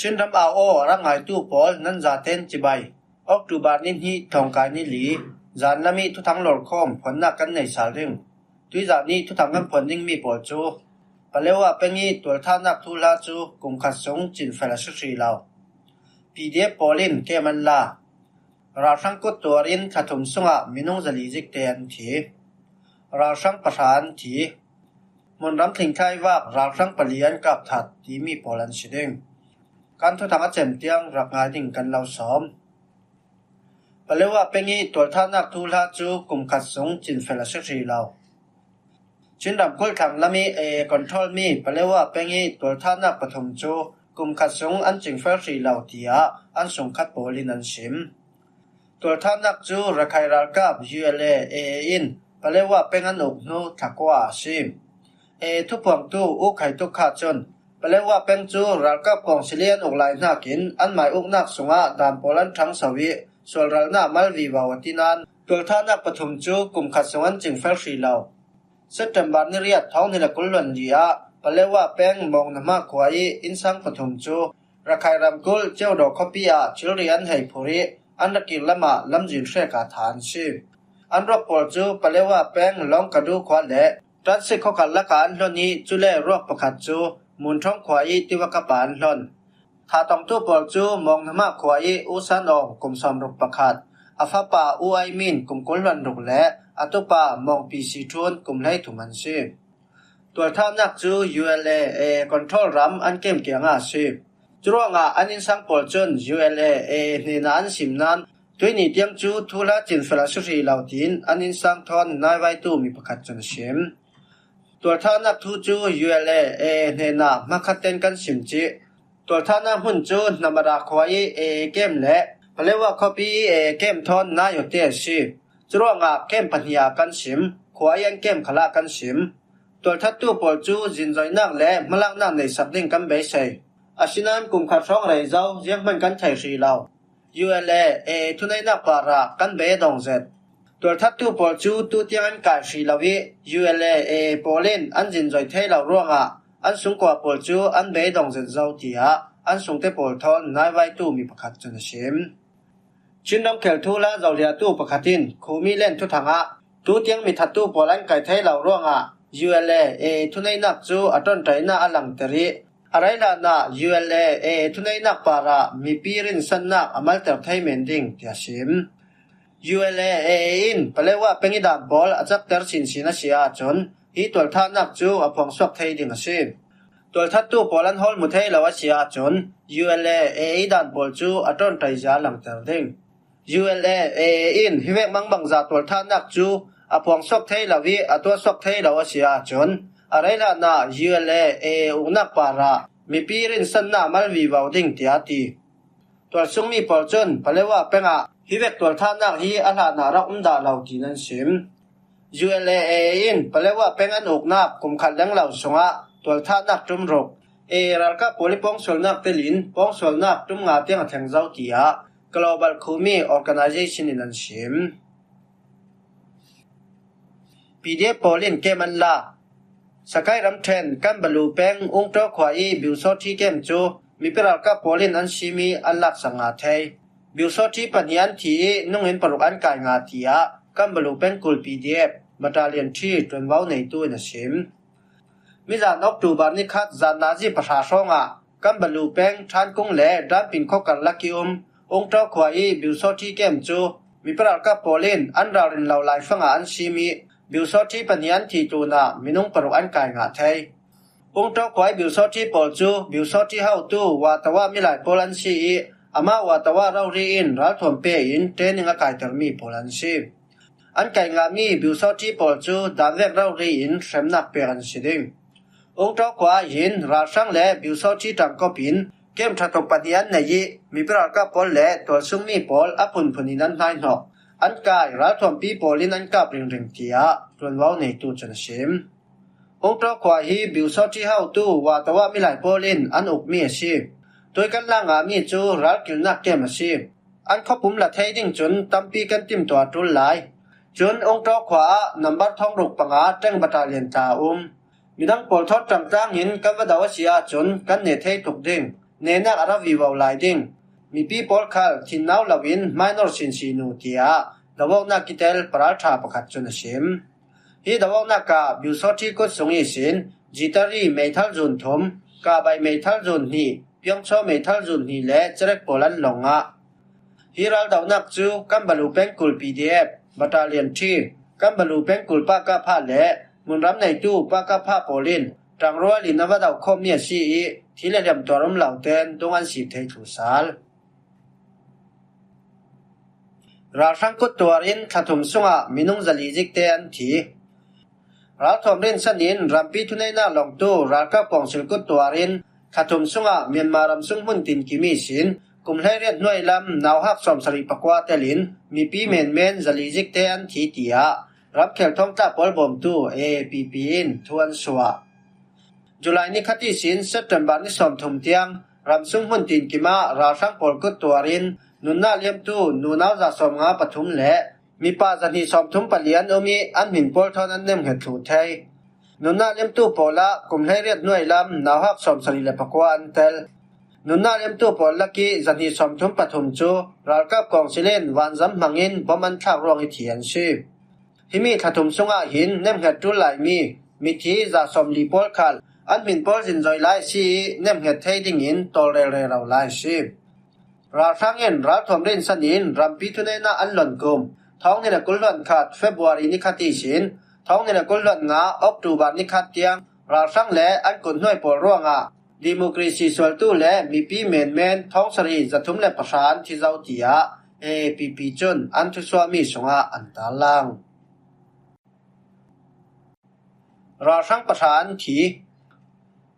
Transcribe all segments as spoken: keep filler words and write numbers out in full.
Chinram au aw a rak ngaitu pawl nan zaten cibai. October ni hnih thawngkai ni li, zan lam i thuthang lawrkhawm phuannak kan nei sal ding. Tuizan i thuthang kan phuan dingmi pawl cu Palewa peng i tualthahnak thuhla cu kum khat sung cinfel a si hri lo. P D F pawl in kem an la. Ralhrang kut tuar in thla thum sungah minung zali zik te an thi. Ralhrang pahra an thi. Hmunram thlingthlai vak ralhrang pali an kap that timi pawl an si ding. Kan thuthang a cem tiang rak ngai ding kan lo sawm. Palewa peng i tualthahnak thuhla cu kum khat sung cinfel a si hri lo. Chinram kulh thlang lam i A A control mi Palewa peng i tualthahnak pathum cu kum khat sung an cingfel hri lo, tiah an sungkhat pawl in an sim. Tualthahnak cu Rakhine ralkap U L A A A in Palewa peng an uk hnu thla kua a si. A A thuphuangtu U Khai Tuk Kha cun Palewa peng cu ralkap kawngsili an uk lai hnakin anmai uknak sungah dan pawl an ṭhangso i sualralnak mal vivo a ti nain tualthahnak pathum cu kum khat sung an cingfel hri lo. September ni riat thawng hnih le kul hluan li ah Palewa peng Mawngnahma khua i innsang pathum cu Rakhine ramkulh Ceudaw khuapi ah thilri an hei phurh i an rak kir lamah lamzin hrek ah thah an si. An ruak pawl cu Palewa peng Lawngkadu khua le Ṭansik khuakar lakah an hlon i cule ruak pakhat cu Munṭhawng khua i tivakap ah an hlon. Thah tongtu pawl cu Mawngnahma khua i U San Awng kum sawmruk pakhat, a fapa U Ai Min kum kul hluan ruk le a tupa Mawngpi Si Ṭhun kum hleithum an si. Tualthahnak cu U L A A control ram an kem kiangah a si. Curuangah an innsang pawl cun U L A A hnenah an sim nain tuihni tiang cu thuhla cinfel a si hri lo tiin an innsang thawn naivaitu mi pakhat cun a sim. Tualthahnak thu cu U L A A hnenah hmakhat ten kan sim cih. Tualthahnak hmun cu Hnamara khua i A A kem le Palewa khuapi i A A kem thawn nai awte a si. Curuangah kem pahnih ah kan sim, khua i an kem khalah kan sim. Tualthattu pawl cu zinzoinak le hmalaknak neihsak ding kan beisei. Asinain kum khat hrawng rei zo zianghman kan thei hri lo. U L A A thuneihnak parah kan bei a dong zet. Tualthattu pawl cu tutiang an kai hri lo i U L A A pawl in an zinzoi thei lo ruangah an sungkua pawl cu an bei a dong zet zo, tiah an sungte pawl thawn naivaitu mi pakhat cun a sim. Chin ramkhel thuhla zohliatu pakhat in Khumi Len thuthang ah tutiang mithattu pawl an kai thei lo ruangah U L A A thuneihnak cu a ṭonṭainak a langter i a raihlahnak U L A A thuneihnak parah mipi rinsannak a malter thei men ding, tiah a sim. U L A A in Palewa peng i dan pawl a cakter sinsin a si ahcun hi tualthahnak cu a phuangsuak thei ding a si. Tualthattu pawl an hawl hmu thei lo a si ahcun U L A A i dan pawl cu a ṭonṭai zia a langter ding. U L A A in hi vek mangbangza tualthahnak cu a phuangsuak thei lo i a tuahsuak thei lo a si ahcun a raihlahnak U L A A uknak parah mipi rinsannak a mal vivo ding, tiah a ti. Tualsungmi pawl cun Palewa peng ah hi vek tualthahnak hi a hlan ah rak um dah lo tiin an sim. U L A A in Palewa peng an uknak kum khat leng lo sungah tualthahnak ṭum ruk, A A ralkap pawl i pawngsualnak telin pawngsualnak ṭum nga tiang a thleng zo, tiah Global Khumi Organization in an sim. P D F pawl in kem an la. Sakai ramṭhen Kanbalu peng Ungṭaw khua i Biusawṭhi kem cu mipi ralkap pawl in an sim i an laksak nga thei. Biusawṭhi pahnih an thi i nungin paruk an kai nga, tiah Kanbalu pengkul P D F Battalion ṭhi ṭuanvo neitu in a sim. Mizan October ni khat zan nazi pahra hrawngah Kanbalu peng Ṭhankung le Danpin khuakar lak i um Ungṭaw khua i Biusawṭhi kem cu mipi ralkap pawl in an ralrin lo laifang ah an sim i Biusawṭhi pahnih an thi tlunah minung paruk an kai ngah thei. Ungṭaw khua i Biusawṭhi pawl cu Biusawṭhi hotu Watawa milai pawl an si i amah Watawa rori in ralthuam pe in training a kaitermi pawl an si. An kai ngahmi Biusawṭhi pawl cu danvek rori in hremnak pek an si ding. Ungṭaw khua ah hin ralhrang le Biusawṭhi ṭangkawp in kem ṭha tuk pahnih an nei i mipi ralkap pawl le tualsungmi pawl a phunphun in an hnaihnok. An kai ralthuampi pawl in an kap ringring, tiah ṭuanvo neitu cun a sim. Ungṭaw khua hi Biusawṭhi hotu Watawa milai pawl in an ukmi a si. Tuikan lak ngahmi cu ralkilnak kem a si. An khuapum la thei ding cun tampi kan timtuah a ṭul lai. Cun Ungṭaw khua ah nambar thongruk panga ṭeng battalion tla a um. Midang pawl thawn ṭangtlang in kan va do a si ahcun kan neh thei tuk ding. nenak a ra vivo lai ding. Mipi pawl khal thinnau loin hmainor sinsi nu, tiah dawawknak kitel paralṭha pakhat cun a sim. Hi dawawknak ah Byusawṭhi kut sung ihsin Jitari meithal zun thum, Kabai meithal zun hnih, Pyongcho meithal zun hnih le cerek pawl an lawng ngah. Hi raldohnak cu Kanbalu pengkul P D F, Battalion three, Kanbalu pengkul Pakapha le hmunram neitu Pakapha pawl in ṭangrual in a va doh khawmmi a si ih, thi le hliam tuar um lo tein dung an sip thei thlu sal. Ralhrang kut tuar in thla thum sungah minung zali zikte an thi. Ralthuam rinsan in rampi thuneihnak lawngtu ralkap kawngsil kut tuar in thla thum sungah Myanmar ram sung hmun tinkim ihsin kum hleiriat hnuai lam nauhak sawmsarih pakua telin mipi menmen zali zikte an thi, tiah ramkhel thawngtla pawl bawmtu A A P P in thu an suah. July ni khat ihsin September ni sawmthum tiang ramsung hmun tinkim ah ralhrang pawl kut tuar in nunnak liamtu nunau za sawmnga pathum le mipa zahnih sawmthum pali an um ih an hmin pawl thawn an nemhnget thluh thei. Nunnak liamtu pawl ah kum hleiriat hnuai lam nauhak sawmsarih le pakua an tel. Nunnak liamtu pawl lakih zahnih sawmthum pathum cu ralkap kawngsil in vanzam hmangin bom an thlak ruang ih thi an si. Himi thla thum sungah hin nemhnget ṭul laimi mithi za sawmli pawl khal an hmin pawl zinzoi lai si ih nemhnget thei dingin tawl rel rero lai si. Ralhrang in ralthuam rinsan in rampi thuneihnak an lon kum thawng hnih le kul hluan khat February ni khat ihsin thawng hnih le kul hluan nga October ni khat tiang ralhrang le an kut hnuai pawl ruangah democracy sualtu le mipi menmen thawng sarih zathum le pahra an thi zo, tiah A A P P cun an thusuahmi sungah an tarlang. Ralhrang pahra an thi.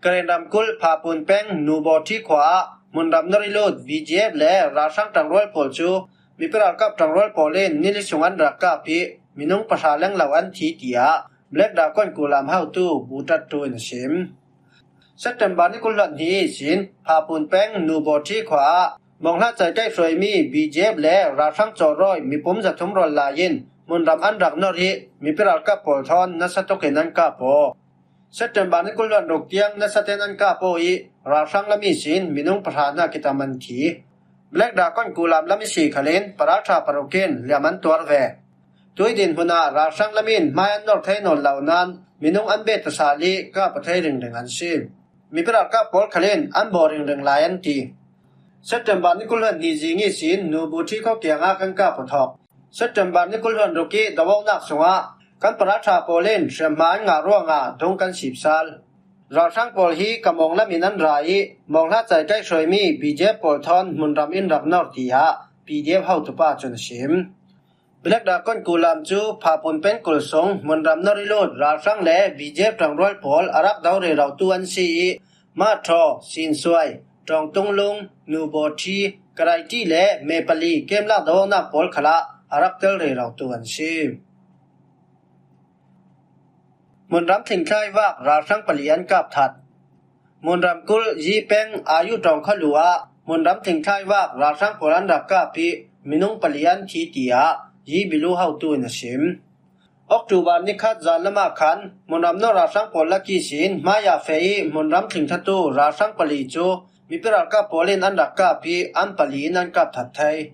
Karen ramkulh Phapun peng Nubawṭhi khua ah hmunram nor ih lut V G F le ralhrang ṭangrual pawl cu mipi ralkap ṭangrual pawl in nili sung an rak kap ih minung pahra lenglo an thi, tiah Black Dragon kulam hotu Bu Ṭat Tu in a sim. September ni kul hluan hnih ihsin Phapun peng Nubawṭhi khua ah Mawnghlacai kaihhruaimi B G F le ralhrang cawrawi mipum zathum rawl lai in hmunram an rak nor ih mipi ralkap pawl thawn nasa tuk in an kap aw. September ni kul hluan ruk tiang nasa tein an kap aw ih ralhrang lam ihsin minung pahra hnak kitam an thi. Black Dragon kulam lam ihsi khal in paralṭha paruk in liam an tuar ve. Tui dinhmun ah ralhrang lam in hmai an nor thei nawn lo nain minung an bet pasal ih kap aw thei ringring an si. Mipi ralkap pawl khal in an baw ringring lai an ti. September ni kul hluan hnih zing ihsin Nubawṭhi khua kiangah kan kap aw thawk. September ni kul hluan ruk ih dawawknak sungah kan paralṭha pawl in hriamhma an ngah ruangah dung kan sip sal. Ralhrang pawl hi Kamawng lam in an ra ih Mawnghlacai kaihhruaimi B G F pawl thawn hmunram in rak nor, tiah P D F hotupa cun a sim. Black Dragon kulam cu Phapun pengkul sung hmunram nor ih lut ralhrang le B G F ṭangrual pawl a rak do rerotu an si ih Mathaw, Sinsuai, Ṭawngtunglung, Nubawṭhi, Karaiti le Mepali kemlak dawawknak pawl khalah a rak tel rerotu an si. Hmunram thlingthlai vak ralhrang pali an kap that. Hmunram kulh Yi peng Ayu Ṭawng khualu ah hmunram thlingthlai vak ralhrang pawl an rak kap ih minung pali an thi, tiah Yi Bilu hotu in a sim. October ni khat zan lamah khan hmunram nor ralhrang pawl lak ihsin hmai ah feh ih hmunram thlingthlatu ralhrang pali cu mipi ralkap pawl in an rak kap ih an pali in an kap that thei.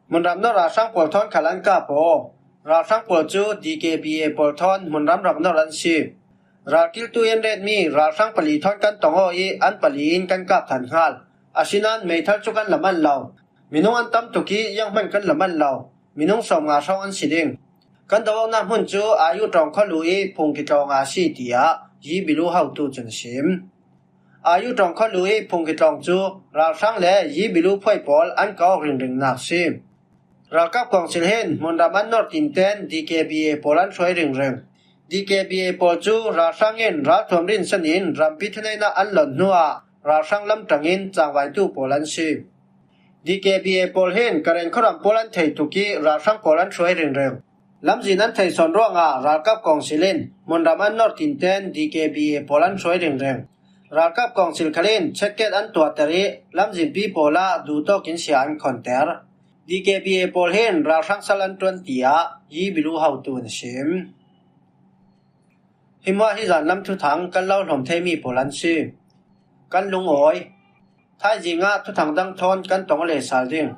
Hmunram nor ralhrang pawl thawn khal an kap aw. Ralhrang pawl cu D K B A pawl thawn hmunram rak nor an si. Ralkiltu in retmi ralhrang pali thawn kan tong aw ih an pali in kan kap that hngal. Asinain meithal cu kan laman lo. Minung an tam tuk ih zianghman kan laman lo. Minung sawmnga hrawng an si ding. Kan dawawknak hmun cu Ayu Ṭawng khualu ih Phungki Tlawng ah a si, tiah Yi Bilu hotu cun a sim. Ayu Ṭawng khualu ih Phungki Tlawng cu ralhrang le Yi Bilu phuai pawl an kawk ringringnak si. Ralkap kawngsil hin hmunram an nor tinten D K B A pawl an hruai ringring. D K B A pawl cu ralhrang in ralthuam rinsan in rampi thuneihnak an lon hnuah ralhrang lamṭang in cangvaitu pawl an si. D K B A pawl hin Karen khuaram pawl an thei tuk ih ralhrang pawl an hruai ringring. Lamzin an thei sawn ruangah ralkap kawngsil in hmunram an nor tinten D K B A pawl an hruai ringring. Ralkap kawngsil khal in checkgate an tuahter ih lamzinpi pawl ah duhtawk in sia an khonter. D K B A pawl hin ralhrang sal an ṭuan, tiah Yi Bilu hotu in a sim. Hi hmuah hi zan lam thuthang kan lo hlawm theimi pawl an si. Kan lungawi. Thaizing ah thuthang dang thawn kan tong a le sal ding.